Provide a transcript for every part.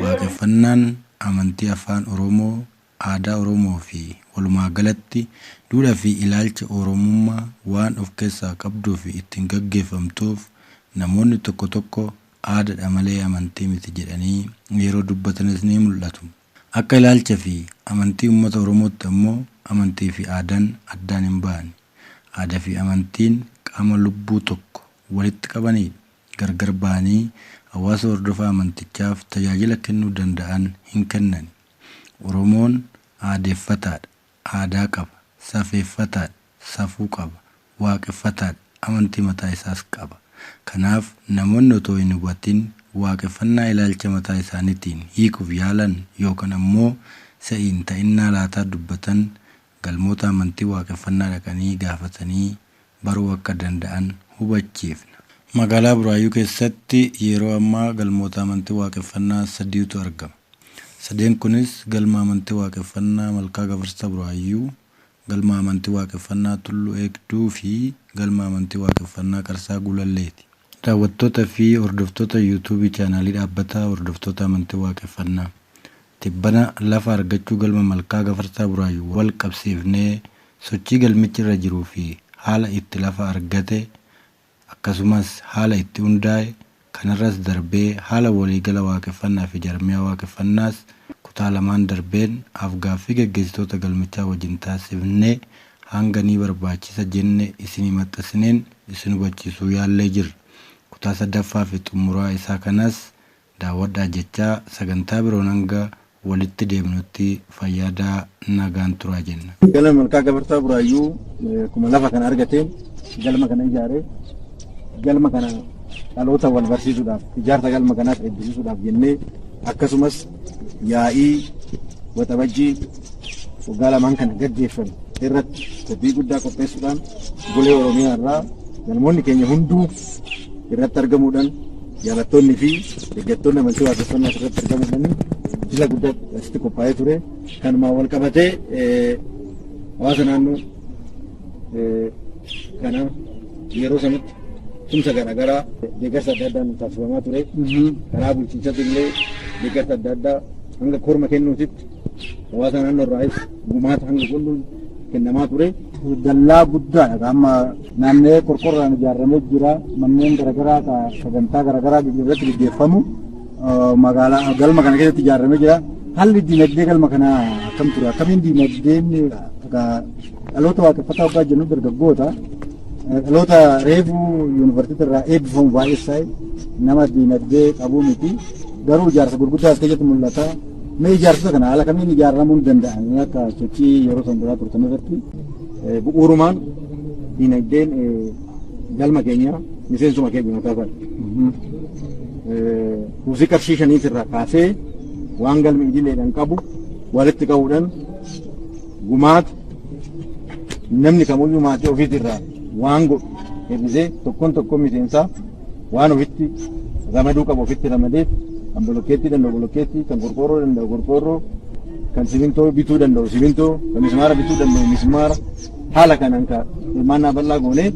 Waaqeffannaan amantii afaan Oromoo, aadaa Oromoo fi walumaa galatti duudhaa fi ilaalcha Oromummaa waan of keessaa qabduu fi ittiin gaggeeffamtuuf namoonni tokko tokko aadaadha malee amantii miti jedhanii yeroo dubbatanis ni mul'atu. Akka ilaalcha fi amantii uummata Oromootti ammoo amantii fi aadaan addaan hin ba'ani. Aadaa fi amantiin qaama lubbuu tokko walitti qabanidha. Gargar ba'anii hawaasa hordofaa amantichaaf tajaajila kennuu danda'an hin kennani. Oromoon aadeeffataadha. Aadaa qaba. Safeeffataadha. Safuu qaba. Waaqeffataadha. Amantii mataa isaas qaba. Kanaaf namoonni otoo hin hubatin waaqeffannaa ilaalcha mataa isaaniitiin hiikuuf yaalan yookaan ammoo se'iin ta'innaa laataa dubbatan galmoota amantii waaqeffannaa dhaqanii gaafatanii baruu akka danda'an hubachiifna. Magaalaa Buraayyuu keessatti yeroo ammaa galmoota amantii waaqeffannaa sadiitu argama. Sadeen kunis galma amantii waaqeffannaa Malkaa Gafarsa Buraayyuu, galma amantii waaqeffannaa Tulluu Eegduu fi galma amantii waaqeffannaa Qarsaa Gulalleeti. Daawwattoota fi hordoftoota yuutuubii chaanaalii dhaabbataa hordoftoota amantii waaqeffannaa. Tibbana lafa argachuu galma Malkaa Gafarsaa Buraayyuu wal qabsiifnee sochii galmichi irra jiruu fi haala itti lafa argate akkasumas haala itti hundaa'e kanarras darbee haala waliigala waaqeffannaa fi jarmiyaa waaqeffannaas kutaa lamaan darbeen afgaaffii gaggeessitoota galmichaa wajjin taasifnee hanga ni barbaachisa jenne isinii maxxansineen isin hubachiisuu yaallee jirra. Kutaa sadaffaa fi xumuraa isaa kanas daawwadhaa jechaa sagantaa biroon hanga walitti deemnutti fayyadaa nagaan turaa jenna. Galma Malkaa Gafarsaa Buraayyuu akkuma lafa kana argateen galma kana ijaaree galma kana dhaloota wal barsiisuudhaaf ijaarsa galma kanaas eebbisiisuudhaaf jennee akkasumas yaa'ii waxabajjii waggaa lamaan kana gaggeeffame irratti qophii guddaa qopheessuudhaan golee Oromiyaa irraa galmoonni keenya hunduu irratti argamuudhaan jaalattoonni fi deeggartoonni amantii waaqeffannaa irratti argamuudhaan jila guddaa asitti qophaa'ee ture. Kanumaan wal qabatee hawaasa naannoo kana yeroo sanatti tumsa garaagaraa deeggarsa adda addaan taasifamaa ture. Karaa bulchiinsatti illee deeggarsa adda addaa hanga korma kennuutitti hawaasa naannoo irraayis gumaata hanga godhuun kennamaa ture. Dallaa guddaadha. Amma naannoo qorqorraan ijaaramee jira. Manneen garaagaraa sagantaa garaagaraa irratti gaggeeffamu magaalaa galma kana keessatti ijaaramee jira. Haalli diinagdee galma kanaa akkam ture? Akkamiin diinagdeen dhaloota waaqeffataa waggaa jennu dargaggoota dhaloota reefuu yuunivarsiitii irraa eebbifamu baay'eessaa nama diinagdee qabuu miti. Garuu ijaarsa gurguddaa as keessatti mul'ata. Mee ijaarsota kana haala kamiin ijaaramuu danda'an akka sochii yeroo san duraa turtan irratti? Bu'uurumaan diinagdeen galma keenya miseensuma keenya mataa isaati. Kuusii qarshii shaniit irraa kaasee waan galmi idileedhaan qabu walitti qabuudhaan gumaata namni kamuyyuu maatii ofiitirraa waan godhu hir'isee tokkoon tokkoon miseensaa waan ofitti ramaduu qabu ofitti ramadee kan bolokkeettii danda'u bolokkeettii, kan qorqoorroo danda'u qorqoorroo, kan simintoo bituu danda'u simintoo, kan mismaara bituu danda'u mismaara haala kanaan ka hirmaannaa bal'aa goonee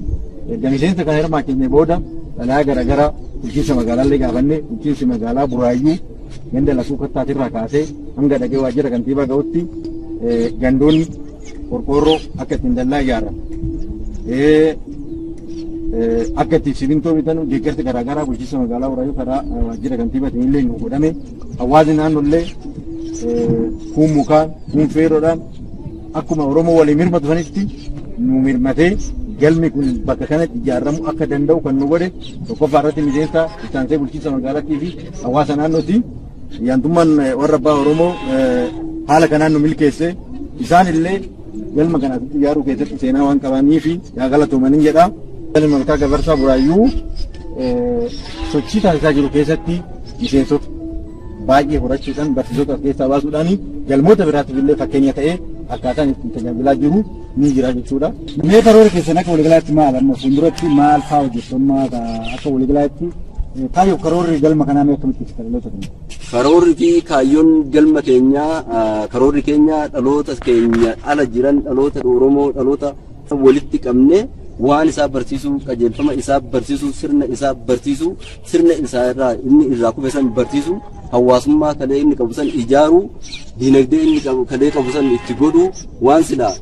erga miseensa kana hirmaachisne booda xalayaa garaagaraa bulchiinsa magaalaallee gaafanne bulchiinsi magaalaa Buraayyuu ganda Lakuu Kattaatirraa kaasee hanga dhaqee waajjira kantiibaa ga'utti gandoonni qorqoorroo akka ittiin dallaa ijaaran akka ittiin simintoo bitan deeggarsi garaagaraa bulchiinsa magaalaa Buraayyuu karaa waajjira kantiibaatiin illee nu godhame hawaasni naannollee kuun mukaan kuun feeroodhaan Akkuma Oromoo walii mirmatu sanitti nu mirmatee galmi kun bakka kanatti ijaaramuu akka danda'u kan nu godhe tokkoffaa irratti miseensa ittaansee bulchiinsa magaalattii fi hawaasa naannooti. Ayyaantummaan warra abbaa Oromoo haala kanaan nu milkeesse. Isaan illee galma kana asitti ijaaruu keessatti seenaa waan qabanii fi yaa galatoomanii jedha. Galmi Malkaa Gafarsaa Buraayyuu sochii taasisaa jiru keessatti miseensota baay'ee horachuudhaan, barsiisota as keessaa baasuudhaan, galmoota biraatiif illee fakkeenya ta'ee akkaataan ittiin tajaajilaa jiru ni jira jechuudha. Mee karoora keessan akka waliigalaatti maal, amma fuulduratti maal fa'aa hojjettummaa akka waliigalaatti kaayyoo karoorri galma kanaa mee akkamitti ibsita dhaloota kana? Karoorri fi kaayyoon galma keenyaa, karoorri keenya dhaloota keenya ala jiran, dhaloota Oromoo, dhaloota walitti qabnee waan isaa barsiisuu, qajeelfama isaa barsiisuu, sirna isaa barsiisuu, sirna isaa irraa inni irraa kufe san barsiisuu, hawaasummaa kalee inni qabu san ijaaruu, diinagdee inni qabu kalee qabu san itti godhuu, waan silaa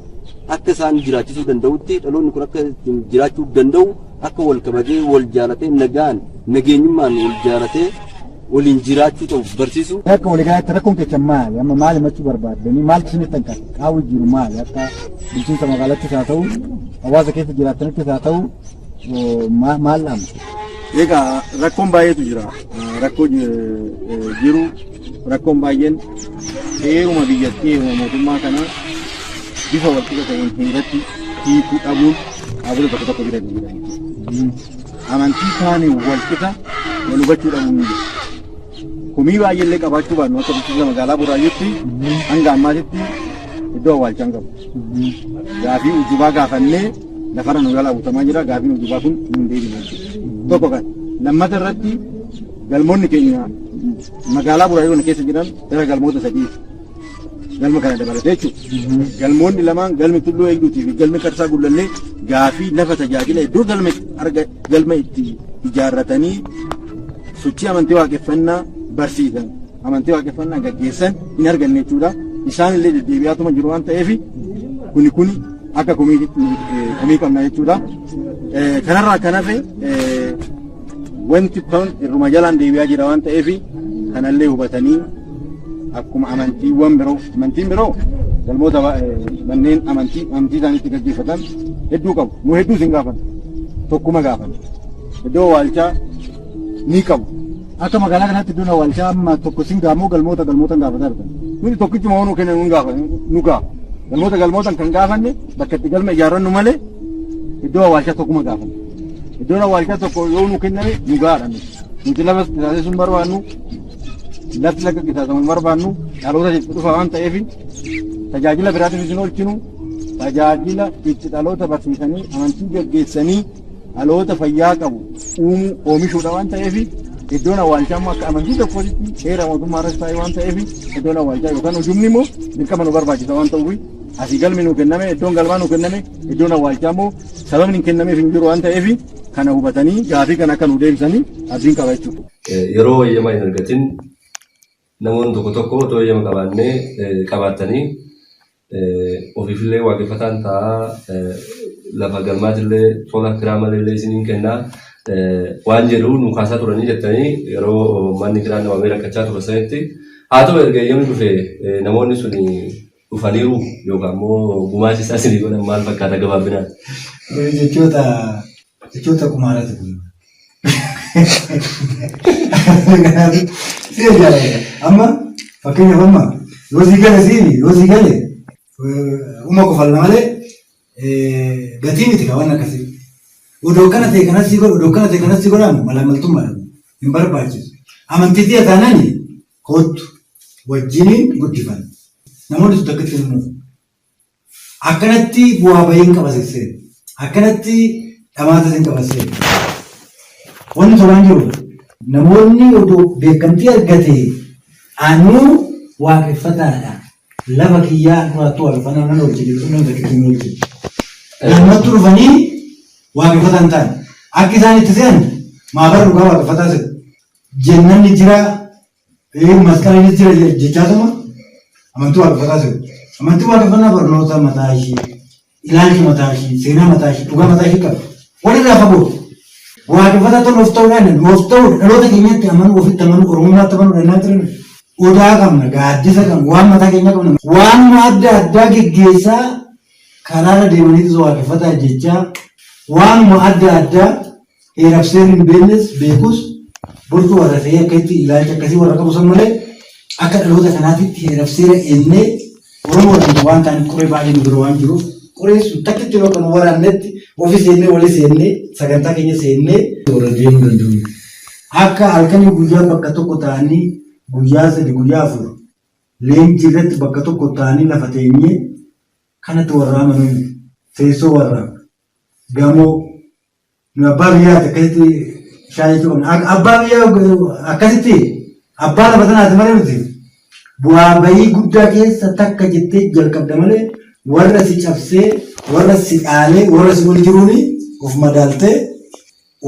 akka isaan jiraachisuu danda'utti dhaloonni kun akka ittiin jiraachuu danda'u, akka wal kabajee, wal jaalatee, nagaan nageenyummaan wal jaalatee waliin jiraachuu ta'u barsiisuu. Akka waliigalaatti rakkoon keessan maali? Amma maal himachuu barbaaddanii? Maaltu isinitti hanqate? Qaawwi jiru maali? Akka bulchiinsa magaalattis haa ta'u, hawaasa keessa jiraatanittis haa ta'u, maal dhaamtu? Egaa rakkoon baay'eetu jira. Rakkoo jiru, rakkoon baay'een heeruma biyyattii, heeruma mootummaa kanaa bifa walqixa ta'een heeratti hiikuu dhabuun dhaabota tokko tokko bira jira. Amantii kaaniin walqixa wal hubachuu dhabuun ni jira. Komii baay'eellee qabaachuu baannu, akka bulchiinsa magaalaa Buraayyuutti hanga ammaatitti iddoo awwaalchaa hin qabu. Gaafii ujubaa gaafannee lafarra nu jalaa butamaa jira. Gaafiin ujubaa kun nu hin deebine jechuudha. Tokko kan. Lammata irratti galmoonni keenya magaalaa Buraayyuu kana keessa jiran gara galmoota sadiiti. Galma kana dabalatee jechuudha. Galmoonni lamaan, galmi Tulluu Eegduutii fi galmi Qarsaa Gullallee, gaafii lafa tajaajila iddoo galma arga galma itti ijaarratanii sochii amantii waaqeffannaa barsiisan, amantii waaqeffannaa gaggeessan hin arganne jechuudha. Isaan illee deddeebi'aatuma jiru waan ta'eef kuni kuni akka komiititti komii qabna jechuudha. Kanarraa kan hafe wanti kun irruma jalaan deebi'aa jira waan ta'eef kanallee hubatanii akkuma amantiiwwan biroo, amantiin biroo galmoota manneen amantii isaaniitti gaggeeffatan hedduu qabu. Nu hedduu isin gaafan, tokkuma gaafan. Iddoo awwaalchaa ni qabu. Akka magaalaa kanaatti iddoon awwaalchaa amma tokko sin gaamoo galmoota galmoota gaafataa jirtan? Nuti tokkichuma nuu kennan nu gaafa nu gaafa. Galmoota galmootan kan gaafanne bakka itti galma ijaarrannu malee iddoo awwaalchaa tokkuma gaafanne. Iddoon awwaalchaa tokko yoo nu kenname nu gahaadha nuti. Nuti lafa qisaasessuu hin barbaannu. Lafti akka qisaasamu hin barbaannu. Dhaloota itti dhufa waan ta'eef tajaajila biraatiif isin oolchinu, tajaajila itti dhaloota barsiisanii, amantii gaggeessanii, dhaloota fayyaa qabu uumuu oomishuudha waan ta'eef iddoon awwaalchaa immoo akka amantii tokkootti seera mootummaa irratti taa'e waan ta'eef iddoon awwaalchaa yookaan ujumni immoo dirqama nu barbaachisa waan ta'uuf asii galmi nu kenname, iddoon galmaa nu kenname, iddoon awwaalchaa immoo sababni hin kennameef hin jiru waan ta'eef kana hubatanii gaafii kana akka nu deebisanii abdiin qaba jechuudha. Yeroo eeyyama hin argatin namoonni tokko tokko otoo eeyyama qabaannee qabaattanii ofiifillee waaqeffataan ta'a, lafa galmaatillee tola kiraa maleellee isiniin kennaa waan jedhu nu kaasaa turanii jettanii, yeroo manni kiraan dhabamee rakkachaa ture sanitti. Haa ta'u, erga eeyyamni dhufe namoonni sun dhufaniiru yookaan immoo gumaachi isaa isinii godhan maal fakkaata gabaabinaan? Jechoota qumaarati kun. Kanaaf si ajaa'iba. Amma fakkeenyaaf amma yoo sii gale siin yoo sii gale uma kofalla malee gatii miti waan akkasii. Odoo kana ta'e kanas sii godhu, odoo kana ta'e kanas sii godhamu malaamaltummaadha. Hin barbaachisu. Amantii tiyya taanaan kootu wajjiniin guddifan. Namoonni sun takka itti himuuf. Akkanatti bu'aa bahiin qaba sesseen. Akkanatti dhamaata sin qaba seen. Wanni tolaan jiru namoonni odoo beekamtii argate anuu waaqeffataadha. Lafa kiyyaa duraattuu waaqeffannaa nan oolche jedhu nama takka ittiin oolche. Namatti dhufanii waaqeffataa hin ta'an. Akka isaan itti se'an maabar dhugaa waaqeffataa se'u. Jennanni jira, masqaliinis jira jechaatuma amantii waaqeffataa se'u. Amantii waaqeffannaa barnoota mataa ishii, ilaalcha mataa ishii, seenaa mataa ishii, dhugaa mataa ishii qabdi. Walirraa fagoo. Waaqeffataa ta'uun of ta'uudhaan, of ta'uun dhaloota keenyatti amanuu, ofitti amanuu, oromummaatti amanuu danda'an turan. Odaa qabna, gaaddisa qabna, waan mataa keenya qabna. Waanuma adda addaa geggeessaa karaarra deemaniitu waaqeffataa jechaa waanuma adda addaa heeraaf seerri hin beeknes beekus bortuu warra ta'ee akka itti ilaalcha akkasii warra qabu san malee akka dhaloota kanaatitti heeraaf seera eennee Oromoodhaan waan ta'aniif qoree baay'ee nu bira waan jiruuf qoree sun takkitti yoo kan waraannetti ofii seennee walii seennee sagantaa keenya seennee warra deemuu danda'u. Akka halkanii guyyaa bakka tokko ta'anii guyyaa 3 guyyaa 4 leenjii irratti bakka tokko ta'anii lafa teenyee kanatti warra amanuu miti. Teessoo warra gamoo nu abbaa biyyaati akkasitti shaayii qabna. Abbaa biyyaa akkasitti abbaa lafa sanaati malee nuti bu'aa bayii guddaa keessa takka jettee jalqabda malee warra si cabsee warra si dhaalee warra si ol jiruuni of madaaltee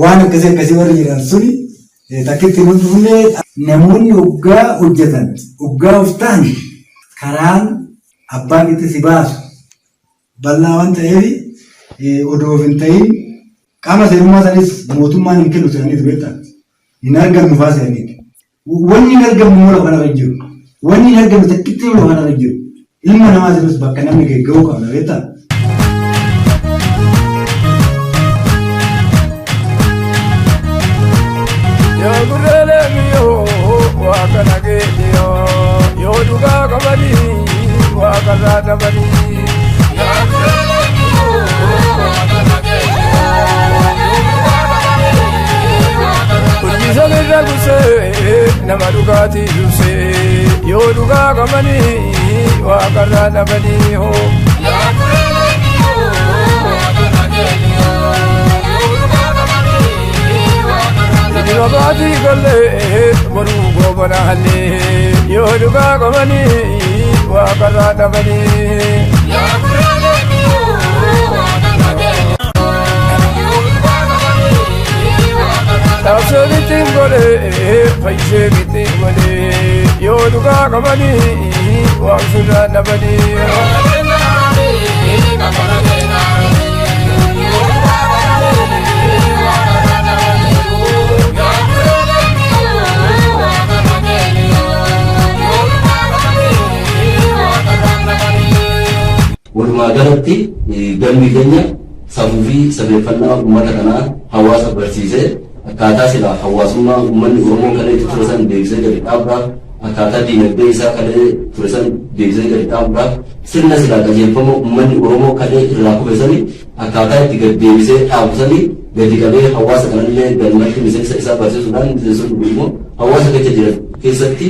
waan akkasii akkasii warri jedhan suni takkitti nu dhufne. Namoonni hoggaa hojjetan hoggaa of ta'an karaan abbaan itti si baasu bal'aa waan ta'eef odoo of hin ta'in qaama seerummaa sanis mootummaan hin kennu se'aniitu beektaa hin argannu faa se'aniitu. Wanni hin argamne immoo lafa kanarra hin jiru. Wanni hin argamne takkitti lafa kanarra hin jiru. Ilma namaatiinis bakka namni ga'uu qabna beektaa. Yoo gurreelee miyyoo waaqa nageenya yoo dhugaa qabanii waaqarraa dhabanii. Yoo gurreelee miyyoo waaqa nageenya yoo dhugaa qabanii waaqarraa dhabanii. Hojii sanirra gusee nama dhugaatii dursee yoo dhugaa qabanii waaqarraa dhabanii hoo. Yoo gurreelee miyyoo waaqa nageenya yoo dhugaa qabanii waaqarraa dhabanii. Ilma baatii gollee boruu goobana hallee yoo dhugaa qabanii waaqarraa dhabanii. Yoo gurreelee miyyoo waaqa nageenya yoo dhugaa qabanii waaqarraa dhabanii. Dhaabseen ittiin godhee fayyisee ittiin godhee yoo dhugaa qabanii waaqsirraa dhabanii. Walumaa galatti galmi keenya safuu fi safeeffannaa uummata kanaa hawaasa barsiisee akkaataa silaa hawaasummaa uummanni Oromoo kalee itti ture san deebisee gadi dhaabuudhaaf akkaataa diinagdee isaa kalee ture san deebisee gadi dhaabuudhaaf sirna silaa qajeelfama uummanni Oromoo kalee irraa kufe sani akkaataa itti gad deebisee dhaabu sani gadi qabee hawaasa kanallee galmatti miseensa isaa barsiisuudhaan miseensonni kun immoo hawaasa keessa jiran keessatti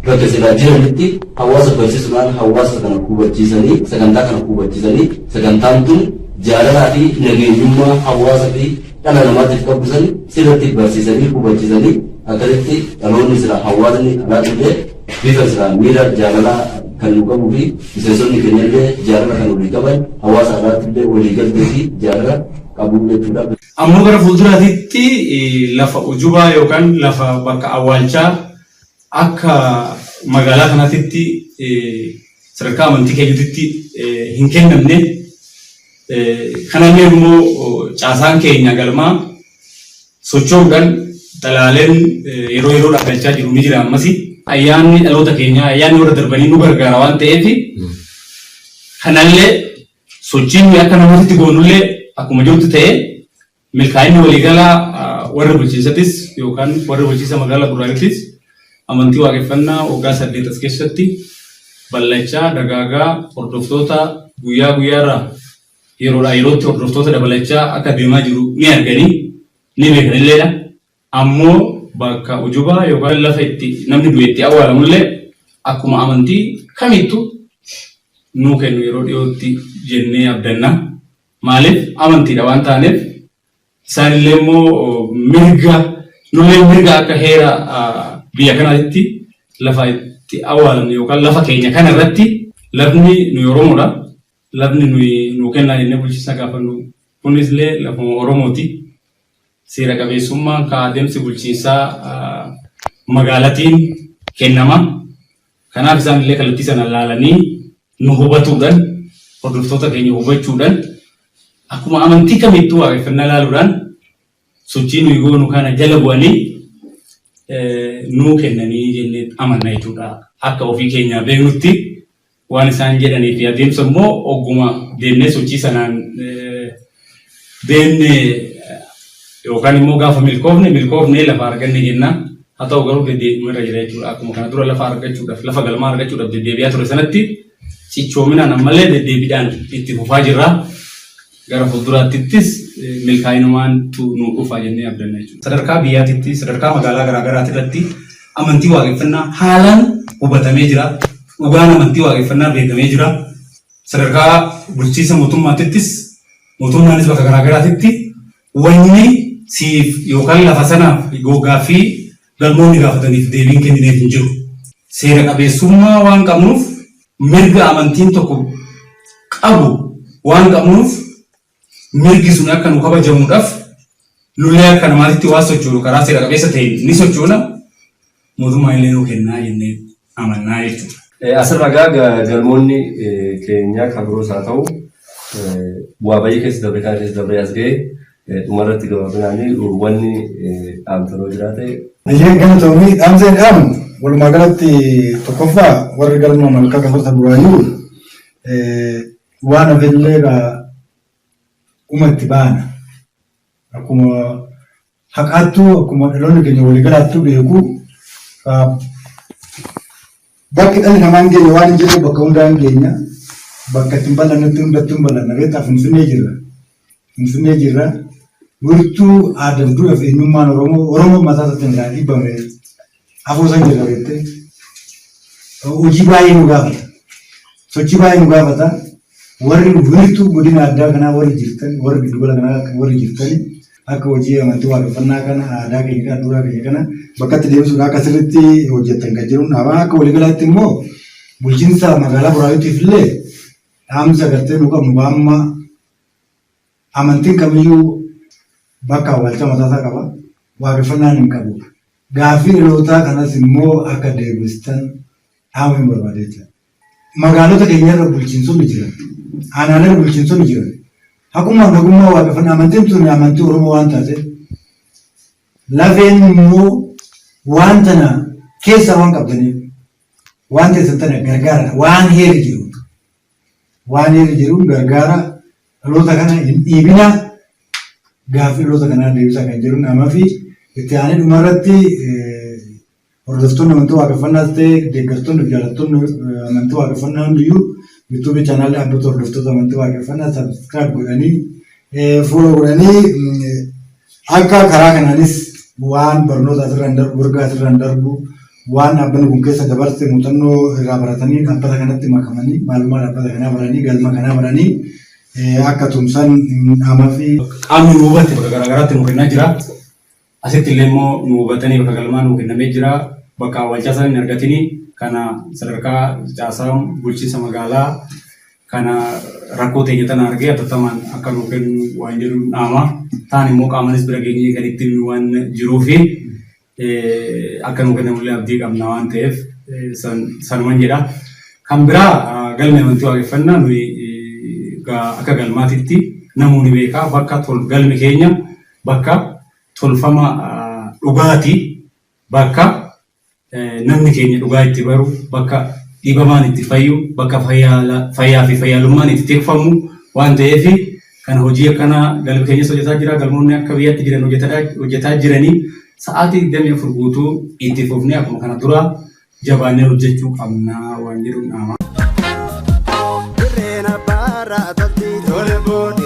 bakka silaa jiranitti hawaasa barsiisuudhaan hawaasa kana hubachiisanii sagantaa kana hubachiisanii sagantaan tun jaalalaa fi nageenyummaa hawaasa fi dhala namaatiif qabdu sani sirriitti barsiisanii hubachiisanii akkasitti dhaloonni silaa hawaasni alaatillee bifa silaa miira jaalalaa kan nu qabuu fi miseensonni keenyallee jaalala kan walii qaban hawaasa alaattillee walii galtee fi jaalala qabu jechuudha. Ammoo gara fuulduraatitti lafa ujubaa yookaan lafa bakka awwaalchaa akka magaalaa kanaatitti sadarkaa amantii keenyatitti hin kennamne. Kanallee immoo caasaan keenya galmaa socho'uudhaan xalaaleen yeroo yeroodhaan galchaa jiru ni jira ammasi. Ayyaanni dhaloota keenyaa ayyaanni warra darbanii nu gargaara waan ta'eef kanallee sochiin nuyi akka namootatti goonullee akkuma jirutti ta'ee milkaa'inni waliigalaa warra bulchiinsatis yookaan warra bulchiinsa magaalaa Burraayuutis amantii waaqeffannaa waggaa 8 as keessatti bal'achaa dagaagaa hordoftoota guyyaa guyyaarraa yeroodhaa yerootti hordoftoota dabalachaa akka deemaa jiru ni arganii ni beekanilleedha. Ammoo bakka ujubaa yookaan lafa itti namni du'e itti awwaalamullee akkuma amantii kamittu nuu kennu yeroo dhiyootti jennee abdanna. Maaliif amantiidha waan taaneef isaanillee immoo mirga nullee mirga akka heera biyya kanaatti lafa itti awwaalamne yookaan lafa keenya kana irratti lafni nuyi Oromoodha. Lafni nuyi nuu kennaa jennee bulchiinsa gaafannu kunis illee lafuma Oromooti. Seera qabeessummaan ka adeemsi bulchiinsaa magaalatiin kennama. Kanaaf isaan illee kallattii sana laalanii nu hubatuudhaan hordoftoota keenya hubachuudhaan akkuma amantii kamittuu waaqeffannaa laaluudhaan sochii nuyi goonu kana jala bu'anii nuu kennanii jennee amanna jechuudha. Akka ofii keenyaa beeknutti waan isaan jedhanii fi adeemsa immoo ogguma deemnee sochii sanaan deemnee yookaan immoo gaafa milkoofne milkoofnee lafa arganne jenna. Haa ta'u garuu deddeebi'uu irra jira jechuudha. Akkuma kana dura lafa argachuudhaaf lafa galmaa argachuudhaaf deddeebi'aa ture sanatti cichoominaan ammallee deddeebiidhaan itti fufaa jirra. Gara fuulduraattis milkaa'inumaan nu dhufa jennee abdanna jechuudha. Sadarkaa biyyaatitti sadarkaa magaalaa garaa garaati irratti amantii waaqeffannaa haalaan hubatamee jira. Dhugaan amantii waaqeffannaa beekamee jira. Sadarkaa bulchiinsa mootummaatittis mootummaanis bakka garaa garaatitti wanni siif yookaan lafa sanaaf gaaffii galmoonni gaafataniif deebiin kennineef hin jiru. Seera qabeessummaa waan qabnuuf, mirga amantiin tokko qabu waan qabnuuf, mirgi sun akka nu kabajamuudhaaf nullee akka namaatitti waan sochoonu karaa seera qabeessa ta'een ni sochoona, mootummaan illee nuu kennaa jennee amannaa jechuudha. Asirra gaa galmoonni keenya kan biroos haa ta'u bu'aa bayii keessa dabree kana keessa dabree as ga'e, dhumarratti gabaabinaan wanni dhaamtanoo jiraate. Biyyeen galatoomii. Dhaamseen dhaamu walumaa galatti tokkoffaa warri galma Malkaa Gafarsa Buraayyuu waan hafellee egaa uma itti baana. Akkuma haqaattuu, akkuma dhaloonni keenya waliigalaattuu beeku, bakki dhalli namaa hin geenye waan hin jirre, bakka hundaa hin geenya. Bakka ittiin bal'annutti hundattuu hin bal'anna. Beektaa, Finfinnee jirra. Finfinnee jirra. Wirtuu aadaaf duudhaa fi eenyummaan Oromoo, Oromoo mataa isaatiin irraa dhiibame afoosan jirra beektee. Hojii baay'ee nu gaafata. Sochii baay'ee nu gaafata. Warri wiirtuu godina addaa kanaa warri jirtan, warri giddugala kanaa warri jirtan, akka hojii amantii waaqeffannaa kana, aadaa keenya kana, duudhaa keenya kana bakkatti deebisuudhaan akka sirriitti hojjettan kan jiruun dhaaba. Akka waliigalaatti immoo bulchiinsa magaalaa Buraayyuutiif illee dhaamsa gartee nu qabnu, amma amantiin kamiyyuu bakka awwaalcha mataasaa qaba. Waaqeffannaan hin qabu. Gaaffii dhalootaa kanas immoo akka deebistan dhaamuu hin barbaade jechuudha. Magaalota keenyarra bulchiinsonni jiran, aanaalee bulchiinsonni jiran, haqummaa nagummaa waaqeffannaa, amantiin tun amantii Oromoo waan taateef, lafeen immoo waan tana keessaa waan qabdaniif, waan teessan tana gargaara, waan heeri jiru. Waan heeri jiruun gargaara, dhaloota kana hin dhiibina, gaaffii dhaloota kanaa deebisaa kan jiru namaa fi itti aanee dhumarratti hordoftoonni amantii waaqeffannaas ta'e deeggartoonni fi jaallattoonni amantii waaqeffannaa hundiyyuu YouTube channelii dhaabbata hordoftoota amantii waaqeffannaa subscribe godhanii, follow godhanii, akka karaa kanaanis waan barnoota asirraan darbu, ergaa asirraan darbu, waan dhaabbanni kun keessa dabarse muuxannoo irraa baratanii, dhaabbata kanatti makamanii, maalummaa dhaabbata kanaa baranii, galma kanaa baranii akka tumsan dhaamaa fi Qaamni nu hubate bakka garaagaraatti nu kennaa jira. Asitti illee immoo nu hubatanii bakka galmaa nu kennamee jira. Bakka awwaalchaa sana hin argatini kana sadarkaa caasaa bulchiinsa magaalaa kana rakkoo teenya tana argee hatattamaan akka nu kennu waan jedhu dhaama. Taan immoo qaamanis bira geenyee kan itti himnu waan jiruufi akka nu kennamullee abdii qabna waan ta'eef sanuman jedha. Kan biraa galmi amantii waaqeffannaa nuyi akka galmaatitti namoonni beekaa bakka galmi keenya bakka tolfama dhugaatii, bakka namni keenya dhugaa itti baru, bakka dhibamaan itti fayyu, bakka fayyaa fi fayyaalummaan itti tikfamu waan ta'eef, kan hojii akkanaa galmi keenyas hojjetaa jira. Galmoonni akka biyyaatti jiran hojjetaa jiranii sa'aatii 24 guutuu itti fufnee akkuma kana dura jabaannee hojjechuu qabna waan jedhu dhaama. Dirreen abbaarraa tolti tole.